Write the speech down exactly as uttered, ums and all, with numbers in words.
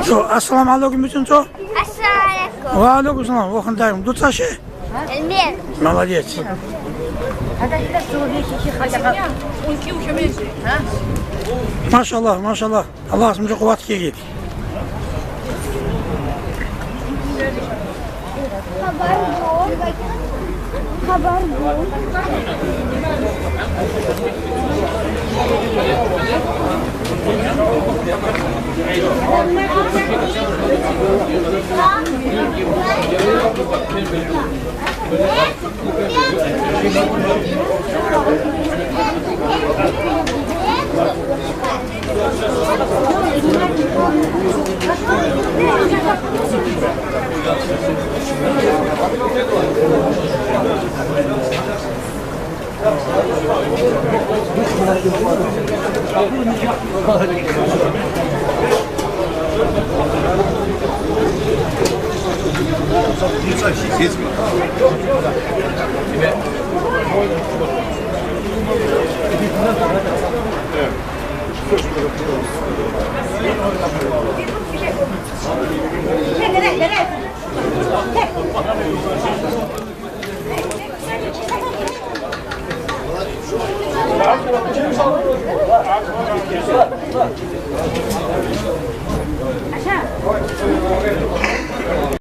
Цо, ассаламу алейкум, бицун цо. Ассаламу алейкум. Ва алейкум салам, вахан дайм. Дуца ще? Эльмир. Молодец. Машаллах, машаллах. Аллагьас мужа къуват ккеги.